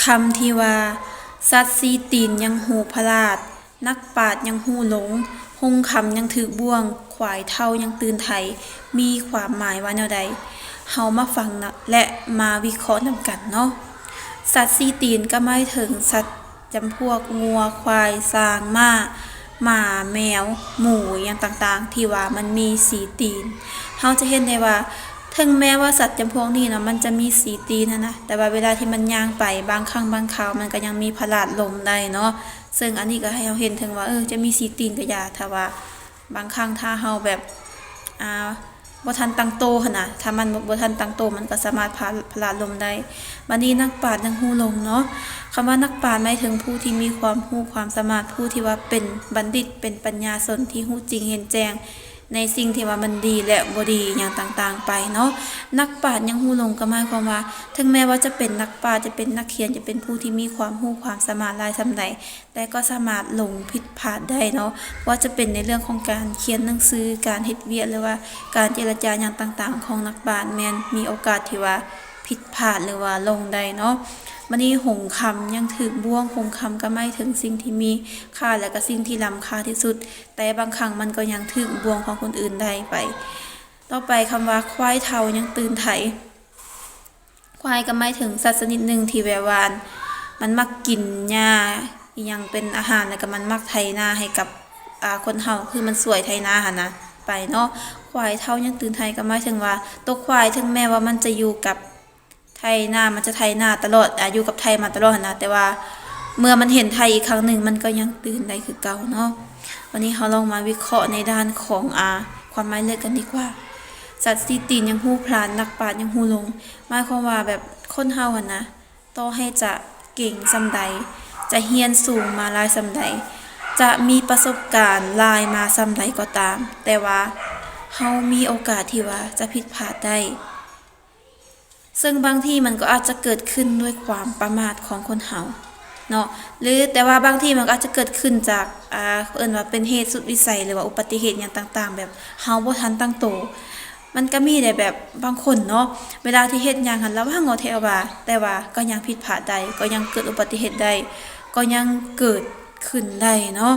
ຄຳທີ່ວ່າ ສັດສີ່ຕີນຍັງຮູ້ພະລາດ, ນັກປາດຍັງຮູ້ຫຼົງ, ຫົງຄຳຍັງຖືກບ່ວງ, ຄວາຍເຖົ້າຍັງຕື່ນໄຖ ມີຄວາມໝາຍວ່າແນວໃດ? ເຮົາມາຟັງ ແລະ ມາວິເຄາະນຳກັນເນາະ. ສັດສີ່ຕີນກໍໝາຍເຖິງສັດຈຳພວກງົວ, ຄວາຍ, ຊ້າງ, ມ້າ, ໝາ, ແມວ, ໝູ ອີ່ຫຍັງຕ່າງໆ ທີ່ວ່າມັນມີສີ່ຕີນ. ເຮົາຈະເຫັນໄດ້ວ່າ ເຖິງແມ້ວ່າສັດຈຳພວກນີ້ເນາະ ມັນຈະມີສີ່ຕີນຫັ້ນນະ, ແຕ່ວ່າເວລາທີ່ມັນຍ່າງໄປ ບາງຄັ້ງບາງຄາວມັນກໍຍັງມີພະລາດລົ້ມໄດ້ເນາະ. ເຊິ່ງອັນນີ້ກໍໃຫ້ເຮົາເຫັນເຖິງວ່າ ເອີ ຈະມີສີ່ຕີນກໍຢ່າ, ຖ້າວ່າບາງຄັ້ງຖ້າເຮົາແບບ ອ່າ ບໍ່ທັນຕັ້ງໂຕຫັ້ນນະ, ຖ້າມັນບໍ່ ບໍ່ທັນຕັ້ງໂຕ ມັນກໍສາມາດພະ ພະລາດລົ້ມໄດ້. ບັດນີ້ນັກປາດຍັງຮູ້ຫຼົງເນາະ, ຄຳວ່ານັກປາດໝາຍເຖິງຜູ້ທີ່ມີຄວາມຮູ້ຄວາມສາມາດ, ຜູ້ທີ່ວ່າເປັນບັນດິດ ເປັນປັນຍາຊົນທີ່ຮູ້ຈິງເຫັນແຈ້ງ ໃນສິ່ງທີ່ວ່າມັນດີ ແລະ ບໍ່ດີຫຍັງຕ່າງໆໄປເນາະ. ນັກປາດຍັງຮູ້ຫຼົງກໍໝາຍຄວາມວ່າ ເຖິງແມ້ວ່າຈະເປັນນັກປາດ, ຈະເປັນນັກຂຽນ, ຈະເປັນຜູ້ທີ່ມີຄວາມຮູ້ຄວາມສາມາດຫຼາຍສ່ຳໃດ, ແຕ່ກໍສາມາດຫຼົງຜິດພາດໄດ້ເນາະ. ບໍ່ວ່າຈະເປັນໃນເລື່ອງຂອງການຂຽນໜັງສື, ການເຮັດວຽກ ຫຼືວ່າການເຈລະຈາຫຍັງຕ່າງໆຂອງນັກປາດ ແມ່ນມີໂອກາດທີ່ວ່າຜິດພາດ ຫຼືວ່າຫຼົງໄດ້ເນາະ. ບັດນີ້ຫົງຄຳຍັງຖືກບ່ວງ, ຫົງຄຳກໍໝາຍເຖິງສິ່ງທີ່ມີຄ່າ ແລະ ກໍສິ່ງທີ່ລ້ຳຄ່າທີ່ສຸດ, ແຕ່ບາງຄັ້ງມັນກໍຍັງຖືກບ່ວງຂອງຄົນອື່ນໄດ້ໄປ. ຕໍ່ໄປຄຳວ່າ ຄວາຍເຖົ້າຍັງຕື່ນໄຖ. ຄວາຍກໍໝາຍເຖິງສັດຊະນິດໜຶ່ງທີ່ແບບວ່າ ອັນ ມັນມັກກິນຫຍ້າອີ່ຫຍັງເປັນອາຫານ, ແລ້ວກໍມັນມັກໄຖນາໃຫ້ກັບ ອ່າ ຄົນເຮົາ, ຄືມັນຊ່ວຍໄຖນາຫັ້ນນະ ໄປເນາະ. ຄວາຍເຖົ້າຍັງຕື່ນໄຖກໍໝາຍເຖິງວ່າ ໂຕຄວາຍເຖິງແມ້ວ່າມັນຈະຢູ່ກັບໄຖນາ, ມັນຈະໄຖນາຕະຫຼອດ, ອາ ຢູ່ກັບໄຖມາຕະຫຼອດຫັ້ນນະ, ແຕ່ວ່າເມື່ອມັນເຫັນໄຖອີກຄັ້ງໜຶ່ງ ມັນກໍຍັງຕື່ນໄດ້ຄືເກົ່າເນາະ. ວັນນີ້ເຮົາລອງມາວິເຄາະໃນດ້ານຂອງ ອາ ຄວາມໝາຍເລີກກັນດີກວ່າ. ສັດສີ່ຕີນຍັງຮູ້ພລານ, ນັກປາດຍັງຮູ້ຫຼົງ. ໝາຍຄວາມວ່າແບບຄົນເຮົາຫັ້ນນະ, ຕໍ່ໃຫ້ຈະເກັ່ງສ່ຳໃດ, ຈະຮຽນສູງມາຫຼາຍສ່ຳໃດ, ຈະມີປະສົບການຫຼາຍມາສ່ຳໃດກໍຕາມ, ແຕ່ວ່າເຮົາມີໂອກາດທີ່ວ່າຈະຜິດພາດໄດ້. ເຊິ່ງບາງທີມັນກໍອາດຈະເກີດຂຶ້ນດ້ວຍຄວາມປະໝາດຂອງຄົນເຮົາເນາະ, ຫຼື ແຕ່ວ່າບາງທີມັນກໍອາດຈະເກີດຂຶ້ນຈາກ ອ່າ ເອີ້ນວ່າເປັນເຫດສຸດວິໄສ ຫຼືວ່າອຸປະຕິເຫດຫຍັງຕ່າງໆ ແບບເຮົາບໍ່ທັນຕັ້ງໂຕ. ມັນກໍມີໄດ້ແບບບາງຄົນເນາະ ເວລາທີ່ເຮັດຫຍັງຫັ້ນລະວັງເອົາແທ້ວ່າ ແຕ່ວ່າກໍຍັງຜິດພາດໄດ້, ກໍຍັງເກີດອຸປະຕິເຫດໄດ້, ກໍຍັງເກີດຂຶ້ນໄດ້ເນາະ.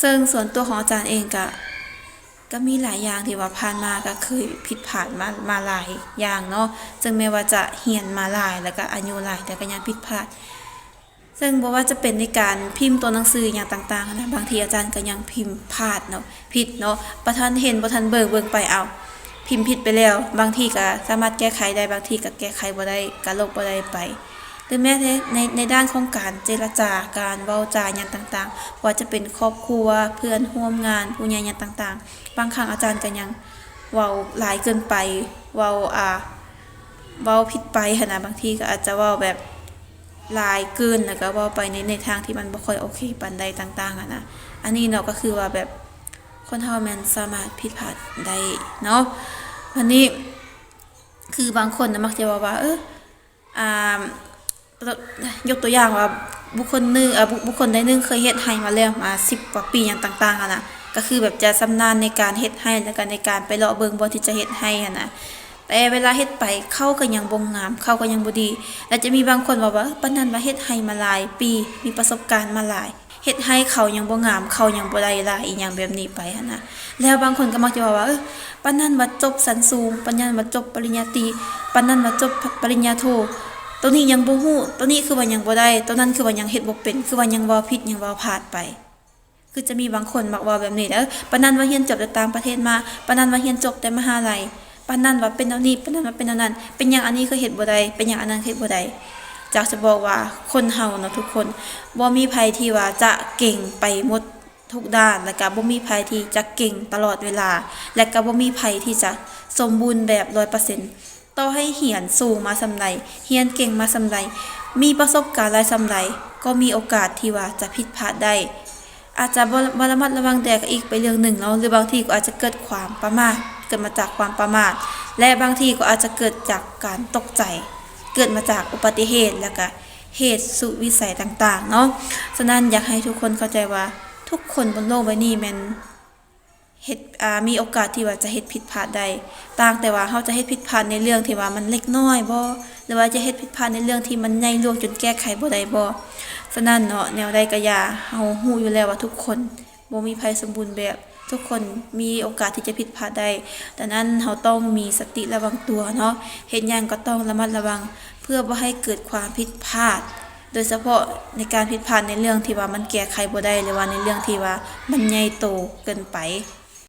ເຊິ່ງສ່ວນຕົວຂອງອາຈານເອງກະ ກໍມີຫຼາຍຢ່າງທີ່ວ່າຜ່ານມາກໍເຄີຍຜິດພາດມາ ມາຫຼາຍຢ່າງເນາະ, ເຊິ່ງແມ້ວ່າຈະຮຽນມາຫຼາຍ ແລ້ວກໍອາຍຸຫຼາຍ ແຕ່ກໍຍັງຜິດພາດ. ເຊິ່ງບໍ່ວ່າຈະເປັນໃນການພິມຕົວໜັງສືຫຍັງຕ່າງໆນະ, ບາງທີອາຈານກໍຍັງພິມພາດເນາະ, ຜິດເນາະ, ບໍ່ທັນເຫັນ ບໍ່ທັນເບິ່ງ ເບິ່ງໄປ ເອົ້າ ພິມຜິດໄປແລ້ວ. ບາງທີກໍສາມາດແກ້ໄຂໄດ້, ບາງທີກໍແກ້ໄຂບໍ່ໄດ້ ກໍລົບບໍ່ໄດ້ໄປ. ຫຼືແມ້ແຕ່ໃນ ໃນດ້ານຂອງການເຈລະຈາ, ການເວົ້າຈາຫຍັງຕ່າງໆ, ບໍ່ວ່າຈະເປັນຄອບຄົວ, ເພື່ອນຮ່ວມງານ, ຜູ້ໃຫຍ່ຫຍັງຕ່າງໆ, ບາງຄັ້ງອາຈານກໍຍັງເວົ້າຫຼາຍເກີນໄປ, ເວົ້າ ອ່າ ເວົ້າຜິດໄປຫັ້ນນະ, ບາງທີກໍອາດຈະເວົ້າແບບຫຼາຍເກີນ ແລ້ວກໍເວົ້າໄປໃນ ໃນທາງທີ່ມັນບໍ່ຄ່ອຍໂອເຄປານໃດຕ່າງໆຫັ້ນນະ. ອັນນີ້ເນາະ ກໍຄືວ່າແບບຄົນເຮົາແມ່ນສາມາດຜິດພາດໄດ້ເນາະ. ບັດນີ້ ຄືບາງຄົນນະມັກຈະເວົ້າວ່າ ເອີ ອ່າ ຍົກຕົວຢ່າງວ່າ ບຸກຄົນໜຶ່ງ ເອີ ບຸ ບຸກຄົນໃດໜຶ່ງເຄີຍເຮັດໄຮ່ມາແລ້ວ ມາສິບກວ່າປີຫຍັງຕ່າງໆຫັ້ນນະ, ກໍຄືແບບຈະຊຳນານໃນການເຮັດໄຮ່ ແລ້ວກໍໃນການໄປເລາະເບິ່ງບ່ອນທີ່ຈະເຮັດໄຮ່ຫັ້ນນະ. ແຕ່ເວລາເຮັດໄປ ເຂົ້າກໍຍັງບໍ່ງາມ, ເຂົ້າກໍຍັງບໍ່ດີ. ແລ້ວຈະມີບາງຄົນເວົ້າວ່າ ປານນັ້ນວ່າເຮັດໄຮ່ມາຫຼາຍປີ, ມີປະສົບການມາຫຼາຍ, ເຮັດໄຮ່ເຂົ້າຍັງບໍ່ງາມ, ເຂົ້າຍັງບໍ່ໄດ້ຫຼາຍ ອີ່ຫຍັງແບບນີ້ໄປຫັ້ນນະ. ແລ້ວບາງຄົນກໍມັກຈະເວົ້າວ່າ ເອີ ປານນັ້ນວ່າຈົບຊັ້ນສູງ, ປານນັ້ນວ່າຈົບປະລິນຍາຕີ, ປານນັ້ນວ່າຈົບປະລິນຍາໂທ, ໂຕນີ້ຍັງບໍ່ຮູ້, ໂຕນີ້ຄືວ່າຍັງບໍ່ໄດ້, ໂຕນັ້ນຄືວ່າຍັງເຮັດບໍ່ເປັນ, ຄືວ່າຍັງເວົ້າຜິດ, ຍັງເວົ້າພາດໄປ. ຄືຈະມີບາງຄົນມັກເວົ້າແບບນີ້ເດີ, ປານນັ້ນວ່າຮຽນຈົບແຕ່ຕ່າງປະເທດມາ, ປານນັ້ນວ່າຮຽນຈົບແຕ່ມະຫາໄລ, ປານນັ້ນວ່າເປັນແນວນີ້, ປານນັ້ນວ່າເປັນແນວນັ້ນ, ເປັນຫຍັງອັນນີ້ຄືເຮັດບໍ່ໄດ້, ເປັນຫຍັງອັນນັ້ນເຮັດບໍ່ໄດ້. ຢາກຈະບອກວ່າຄົນເຮົາເນາະທຸກຄົນ ບໍ່ມີໃຜທີ່ວ່າຈະເກັ່ງໄປໝົດທຸກດ້ານ, ແລະກະບໍ່ມີໃຜທີ່ຈະເກັ່ງຕະຫຼອດເວລາ, ແລະກະບໍ່ມີໃຜທີ່ຈະສົມບູນແບບຮ້ອຍເປີເຊັນ. ຕໍ່ໃຫ້ຮຽນສູງມາສ່ຳໃດ, ຮຽນເກັ່ງມາສ່ຳໃດ, ມີປະສົບການຫຼາຍສ່ຳໃດ, ກໍມີໂອກາດທີ່ວ່າຈະຜິດພາດໄດ້. ອາດຈະບໍ່ ບໍ່ລະມັດລະວັງແດ່ກໍອີກໄປເລື່ອງໜຶ່ງເນາະ, ຫຼືບາງທີກໍອາດຈະເກີດຄວາມປະໝາດ, ເກີດມາຈາກຄວາມປະໝາດ ແລະບາງທີກໍອາດຈະເກີດຈາກການຕົກໃຈ, ເກີດມາຈາກອຸປະຕິເຫດ ແລະກະເຫດສຸດວິໄສຕ່າງໆເນາະ. ສະນັ້ນ ຢາກໃຫ້ທຸກຄົນເຂົ້າໃຈວ່າ ທຸກຄົນບົນໂລກໃບນີ້ແມ່ນ ເຮັດ ອາ ມີໂອກາດທີ່ວ່າຈະເຮັດຜິດພາດໄດ້ ຕ່າງແຕ່ວ່າເຮົາຈະເຮັດຜິດພາດໃນເລື່ອງທີ່ວ່າມັນເລັກນ້ອຍບໍ ຫຼືວ່າຈະເຮັດຜິດພາດໃນເລື່ອງທີ່ມັນໃຫຍ່ຫຼວງຈົນແກ້ໄຂບໍ່ໄດ້ບໍ. ສະນັ້ນເນາະ ແນວໃດກໍຢ່າ ເຮົາຮູ້ຢູ່ແລ້ວວ່າທຸກຄົນ ບໍ່ມີໃຜສົມບູນແບບ ທຸກຄົນມີໂອກາດທີ່ຈະຜິດພາດໄດ້. ດັ່ງນັ້ນ ເຮົາຕ້ອງມີສະຕິລະວັງຕົວເນາະ ເຮັດຫຍັງກໍຕ້ອງລະມັດລະວັງ ເພື່ອບໍ່ໃຫ້ເກີດຄວາມຜິດພາດ ໂດຍສະເພາະໃນການຜິດພາດໃນເລື່ອງທີ່ວ່າມັນແກ້ໄຂບໍ່ໄດ້ ຫຼືວ່າໃນເລື່ອງທີ່ວ່າມັນໃຫຍ່ໂຕເກີນໄປ.